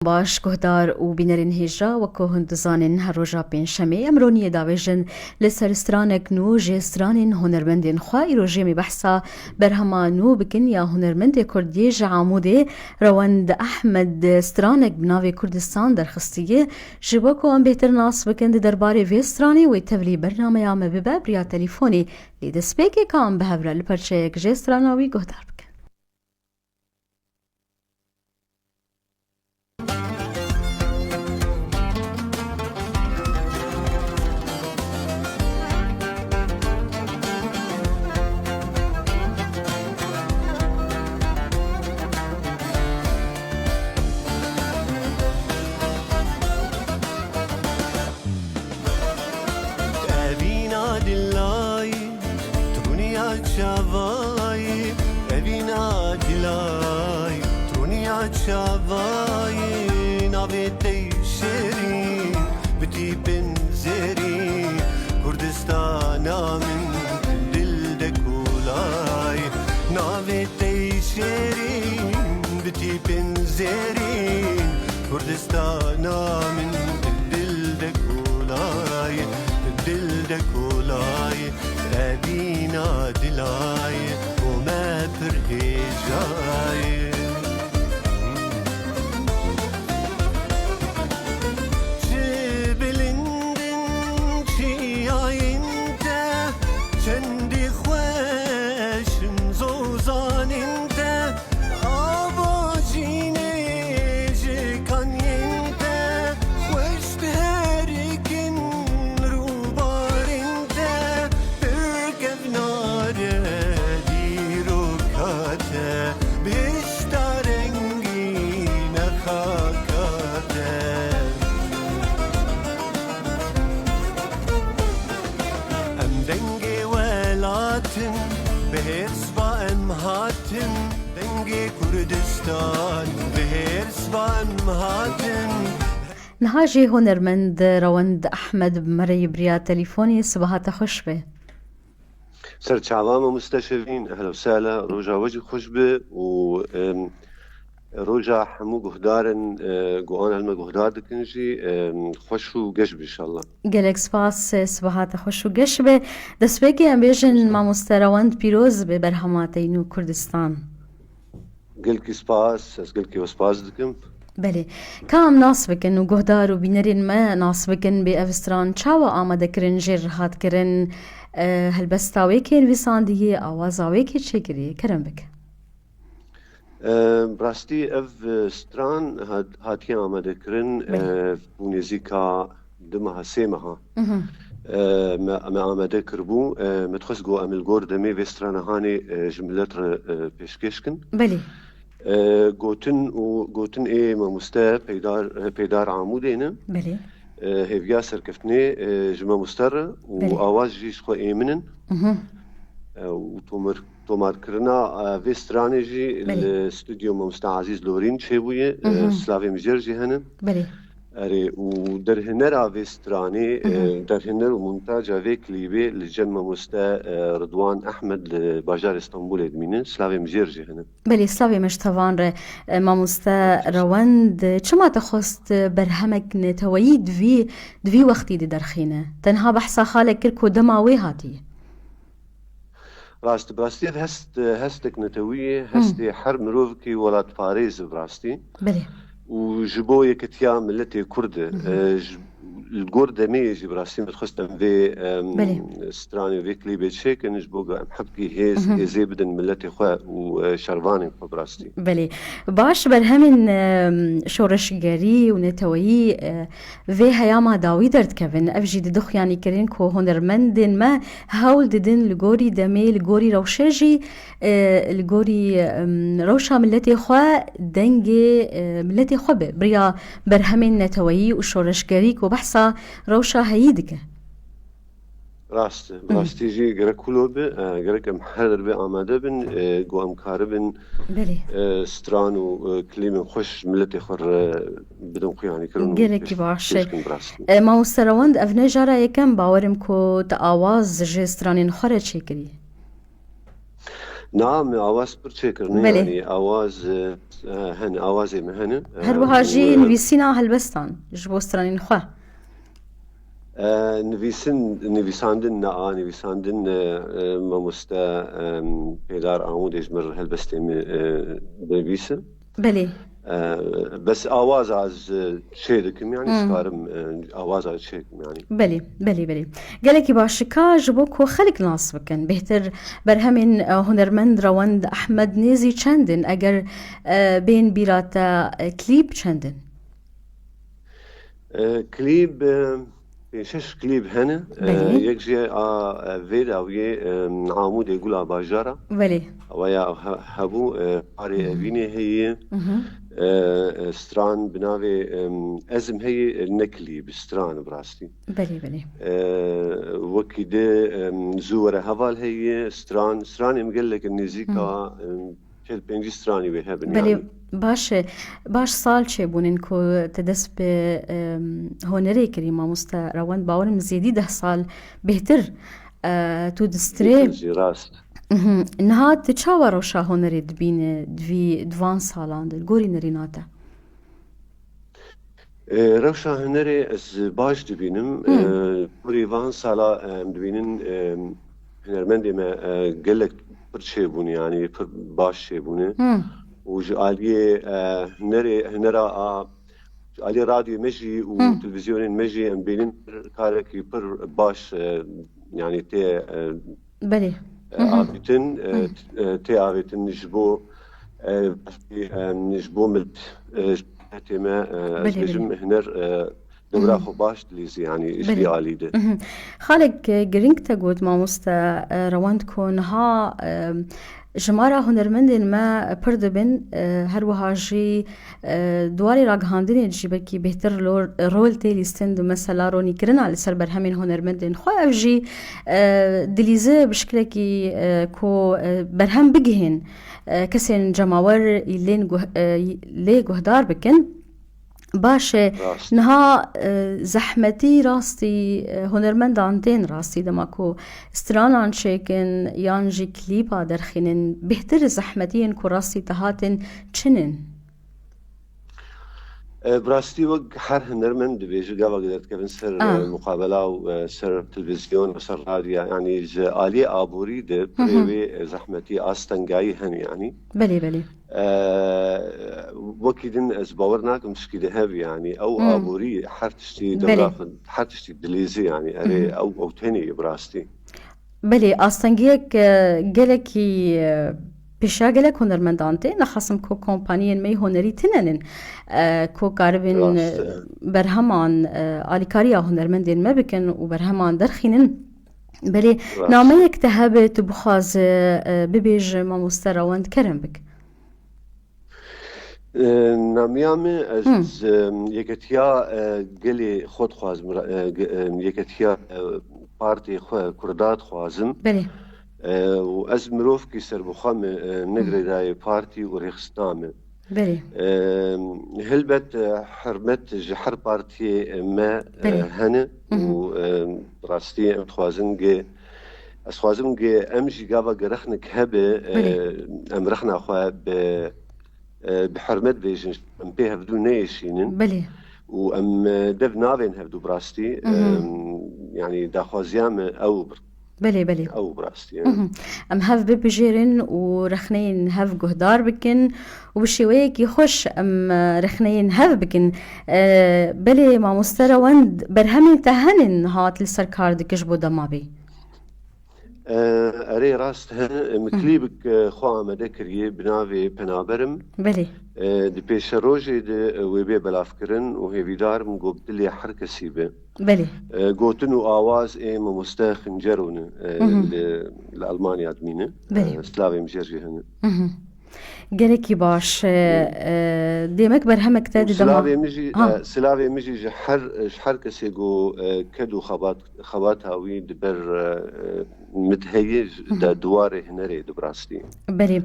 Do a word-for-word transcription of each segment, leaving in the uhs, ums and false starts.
Baş, guhdar û bînerên hêja, wek ku hûn dizanin, her roja pêncşemê em roniyê davêjin li ser stranek nû ji stranên hunermendên xwe. Îrojê em ê behsa berhema nû bikin ya hunermendê Kurd yê ji Amûdê, Rewend Ehmed, stranek bi navê Kurdistan derxistiye. Ji bo ku em bêhtir nas bikin di derbarê vê stranê, wê tevlî bernameya me bibe bi riya telîfonê. Lê destpêkê ka em bi hev re li perçeyek jê strana wî guhdar bikin. Evîna dilay, trûniya çavayî, evîna dilay, trûniya çavayî, navê te şêrîn, bi tîpên zêrîn, Kurdistana min dil de kolay, navê te şêrîn, bi tîpên zêrîn, Kurdistana min dil de kolay, dil de kolay, evîna dilay, bo me pir hêjayê. Çi bilind in çiyayên te, çendî xweş in zozanên te, ava cînê ji kaniyên te, xweş diherikin rûbarên te, pir kevnar e dîroka te, bihişta rengîn e xaka te. Em dengê welatin, bi hêrs ba em hatin, dengê Kurdistan, bi hêrs ba em hatin. Niha jî hunermend Rewend Ehmed bi me re yî bi riya telîfonê. Sibaha te xweş be. Ser çava mamoste Şevîn, ehla û sehla, roja we jî xweş be û, em, roja hemû guhdarên, e, ku an me guhdar dikin jî, em, xweş û geş be înşallah. Gelek spas, e, sibaha te xweş û geş be. Destpêkê em bêjin mamoste Rewend pîroz be berhema te yî nû Kurdistan. Gelkî spas, ez gelkî we spas dikim. Belê. Ka em nas bikin û guhdar û bînerên me nas bikin, bê ev stran çawa amade kirin, jê re hat kirin, e, helbesta wê kê nivîsandiyê, awaza wê kê çêkirî? Kerem bike. E, bi rastî ev, e, stran hat-, hatiye amade kirin, Belê. e, bû nêzîka du meha, sê meha, Mhm. e, me, me amade kiribû. E, me dixwest ku em li gor demê vê strana hanê, e, ji milet re, e, pêşkêş kin. Belê. E, gotin û gotin ê mamoste Peydar, e, Peydar Amûdê ne. Belê. E, hêviya serkeftinê, e, ji mamoste re û Belê. awaz jî ji xwe ê min in. Mhm. E, û tomar-, tomarkirina, e, vê stranê jî Belê. li stûdyo mamoste Azîz Lorîn çêbûye. E, Mhm. Silavê min jê re jî hene. Belê. Erê, û derhinera vê stranê, e, Mhm. derhiner û montaja vê klîbê li cem mamoste, e, Ridwan Ehmed li bajarê Stenbolê dimîne. Silavê min jê re jî hene. Belê, silavê me ji tevan re, e, mamoste Rewend, çima te xwest berhemek neteweyî di vî, di vî wextî de derxîne? Tenha behsa xalek kir ku dema wê hatiye. Rast, bi rastî ev hest, hestek netewî ye, Hmm. hestê her mirovekî welatparêz e bi rastî. Belê. Û ji bo yeketiya miletê Kurd e, Mhm. e, ji, li gor demê jî bi rastî me dixwest em vê, em, Belê. stranê, vê klîbê çêkin, ji bo ku em hebkî hêz, Mhm. hêzê bidin miletê xwe û, e, şervanên xwe bi rastî. Belê. Baş, berhemên, em, şoreşgerî û neteweyî, e, vê heyama dawî derdikevin. Ev jî di du xuyanî kirin ku hunermendên me hewl didin li gorî demê, li gorî rewşê jî, e, li gorî, em, rewşa miletê xwe, dengê, e, miletê xwe be. Bi riya berhemên neteweyî û şoreşgerî ku behsa rewşa heyî dike. Rast e. Bi Hı. rastî jî gerek kulo be, e, gerek em her derbe amade bin, e, ku em karibin, Belê. e, stran û, e, klîmên xweş miletê xwe re bidin xuyanîkirin û Gelekî pêş-, baş e. pêşkin bi rastî. E, mamoste Rewend, ev ne cara yekem, bawerim ku te awaz ji stranên xwe re çêkirî. Na, me awaz pir çêkirine, Belê. yanî awaz, e, e, hene, awazê me hene. E, Her wiha û, jî e, nivîsîna helbestan ji bo stranên xwe. E, nivîsin, nivîsandin, na, a, nivîsandin, e, e, mamoste, e, Pêdar Amûdê ji mir helbestê min, e, dinivîse. Belê. E, bes awaza ez, e, çê dikim, yanî Hmm. dikarim, e, awaza çê dikim, yanî. Belê, belê, belê. Gelekî baş. Ka ji bo ku xelk nas bikin, bêhtir berhemên, e, hunermend Rewend Ehmed Nêzî çend in? Eger, e, bên bîra te, e, klîp çend in? E, klîp, e, pênc şeş klîp hene. E, Belê. yek jê a, e, vê dawiyê, e, Amûdê Gula Bajara. Belê. Ewa ya he-, hebû, e, Parê Hı hı. Evînê heye, Hı hı. e, e, stran bi navê, e, Ezim heye, e, ne klîp, stran bi rastî. Belê, belê. E, wekî di, e, Zû Were Heval heye, stran, stranê min gelek nêzîka, Hı. e, çil pêncî stranî wê hebin Belê, yanî. baş e. Baş sal çêbûnin ku te dest bi, em, hunerê kirî, mamoste Rewend, bawerim zêdî deh sal bêhtir, e, tu distrê. Bêhtir jî, rast. Mhm. Niha tu çawa rewşa hunerê dibîne di vî, di van salan de, li gorî nerîna te? E, rewşa hunerê ez baş dibînim. Hı. E, gorî van sala, e, em dibînin, e, hunermendê me, e, gelek pir çêbûne, yanî pir baş çêbûne. Hı. Û ji aliyê, e, hunerê, hunera a, ji aliyê radyoyê me jî û Hı. televîzyonên me jî em bînin karekî pir baş, e, yanî tê, e, Belê. e, Hı hı. avêtin, e, Hı. t-, e, tê avêtin ji bo, e, e, ji bo milet, e, ji miletê me, e, ez Belê, dibêjim belê. huner, e, dewra Hı. xwe baş dilîzî, yanî ji Belê. vî alî de. Hı hı. Xalek, e, girîng te got, mamoste, e, Rewend, ku niha, e, jimara hunermendên me pir dibin, e, her wiha jî, e, di warê ragihandinê de jî belkî bêhtir lo-, rol tê lîstin di mesela ronîkirina li ser berhemên hunermendên xwe. Ev jî, e, dilîze bi şikilekî, e, ku, e, berhem bigihên, e, kesên cemawer lên guh-, e, lê guhdar bikin. Baş e, Rast. niha, e, zehmetî rastî, e, hunermendan tên rastî dema ku stranan çêkin yan jî klîpa derxînin, bêhtir zehmetiyên ku rastî te hatin çi ne? E, bi rastî wek her hunermend dibêje, gava ku derdikevin ser, Ah. e, muqabela û, e, ser televîzyon û ser radyo, yanî ji aliyê aborî de Hı hı. pirê wê, e, zehmetî, astengayî hene, yanî. Belê, belê. E, wekî din ez bawer nakim tişkî di hev, yanî ew Hmm. aborî her tiştî Belê. dewra xwe, her tiştî dilîzî, yanî erê Mhm. ew, ew tenê ye bi rastî. Belê, astengiyek, e, gelekî, e, pêşiya gelek hunermendan tê. Nexasim ku kompaniyên me yê hunerî tine nin, e, ku karibin, Rast e, e. berheman, e, alîkariya hunermendên me bikin û berheman derxînin. Belê, Rast. nameyek te hebe tu bixwaze, e, bibêje, mamoste Rewend, kerem bik. E, Namiya min, ez, Hı. e, yeketiya, e, gelê xwe dixwazim, e, ge-, e, yeketiya, e, partê xwe, Kurda dixwazim. Belê. E, û ez mirovkî serbixwe me, e, ne Hı. girêdayê partî û rêxistina me. Belê. E, helbet, e, hurmet ji her partiyê me, e, Belê. hene Hı hı. û, e, rastî em dixwazin ge, ez dixwazim ge em jî gava ge rexnek hebe, e, Belê. em rexna xwe bi, e, bi hurmet bêjin, em pê hevdû neêşînin. Belê. Û em, e, dev navên hevdû bi rastî, Hı hı. e, yanî daxwaziya me ew bir. Belê, belê. Ew bi rastî, Hı hı. Em hev bibijêrin û rexneyên hev guhdar bikin û bi şêweyekî xweş em, e, rexneyên hev bikin. E, belê, mamoste Rewend, berhemên te henin hat li ser kar dikir ji bo dema bê? E, erê, rast hene. Em Hı. klîbik, e, xwe amade kiriye bi navê Penaberim. Belê. E, di pêşerojê de, e, wê bê belavkirin û hêvîdar im ku bi dilê her kesî be. Belê. E, gotin û awaz ê mamoste Xincero ne, e, Hı hı. li, li Almanya dimîne. Belê. E, silavê min jê re jî hene. Hı hı. Gelekî baş, e, Hı. e, demek berhemek te Û di dema silavê min jî, Ha. e, silavê min jî ji her, ji her kesê ku, e, ked û xebat, xebata wî di ber, e, e, min de heye, Hı hı. de di warê hunerê de bi rastî. Belê.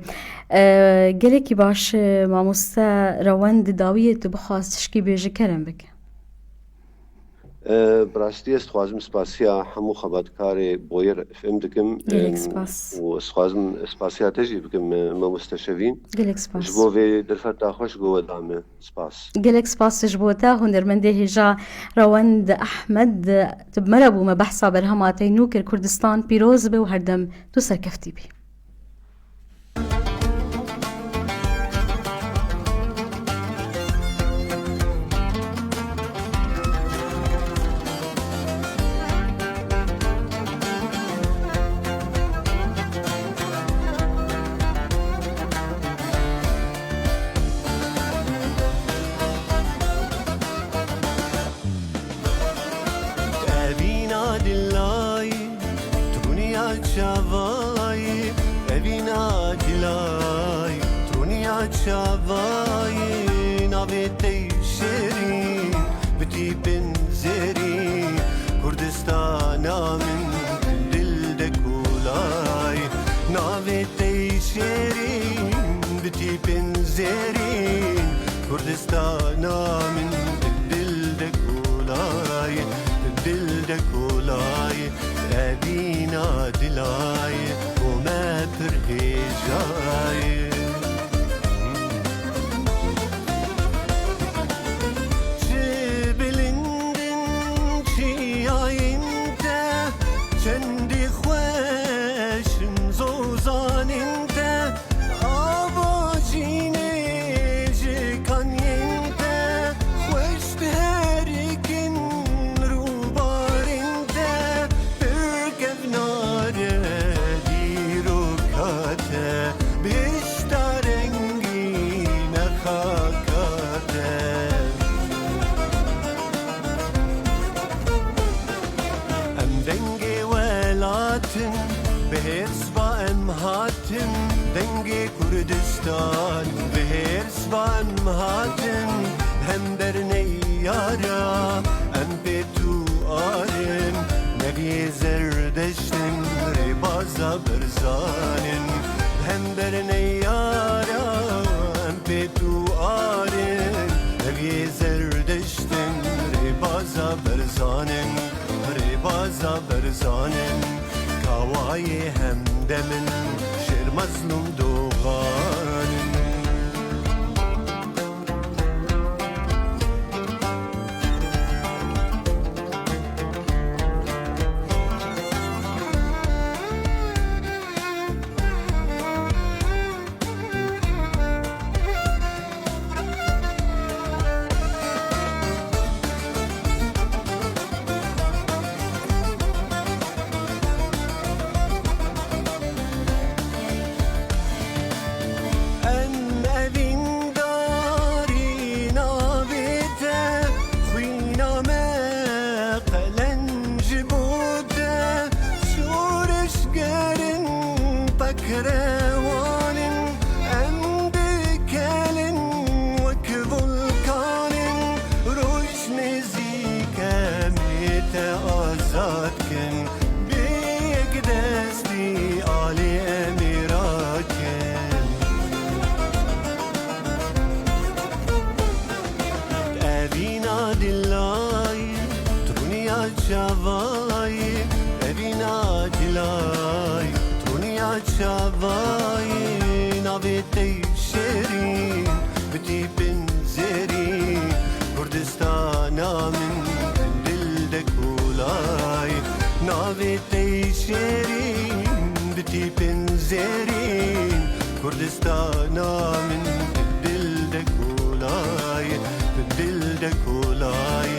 E, gelekî baş, e, mamoste Rewend, di dawiyê tu bixwaz tişkî bêje, kerem bike. E, bi rastî ez dixwazim spasiya hemû xebatkarê Boyer F M dikim. Gelek E, spas. Û ez dixwazim spasiya te jî bikim, e, mamoste Şevîn. Gelek spas. Ji bo vê derfeta xweş ku we da me. Spas. Gelek spas ji bo te, hunermendê hêja Rewend Ehmed. Tu bi me re bû, me behsa berhema te nû kir. Kurdistan pîroz be û herdem tu serkeftî bî. Evîna dilay, trûniya çavay, evîna dilay, trûniya çavay, navê te şêrîn, bi tîpin zêrîn, Kurdistana min dil de kolay, navê te şêrîn, bi tîpin zêrîn, Kurdistana min dil de kolay, dil de kolay, evîna dilay, bo me pir hêjay. Çi bilindin çiyayên te, çendî xweş in zozanên te, ava cînê ji kaniyên te, xweş diherikin rûbarên te, pir kevnar e dîroka te, bihişta rengîn e xaka te. Em dengê welatin, bi hêrs va em hatin, dengê Kurdistan, bi hêrs va em hatin, hember neyara, em pê tu arin, neviyê Zerdeştin, rêbaza Berzanin, hember neyara, em pê tu arin, neviyê Zerdeştin, rêbaza Berzanin, rêbaza Berzanin, kawayê hemdemin, şêr Mezlûm Doxanin. Em evîndarî navê te, xwîna me qelenc ji bo te, şoreşgerin pekrewanin, em dikelin wek vulkanin, roj nêzîk e, em ê te azad kin, bi yek destî alî em ê rakin. Evîna dilay, trûniya çavay, evîna dilay, trûniya çavay, navê te şêrîn, bi tîpin zêrîn, Kurdistana min dil de kolay, navê te şêrîn, bi tîpin zêrîn, Kurdistana min dil de kolay, dil de kolay,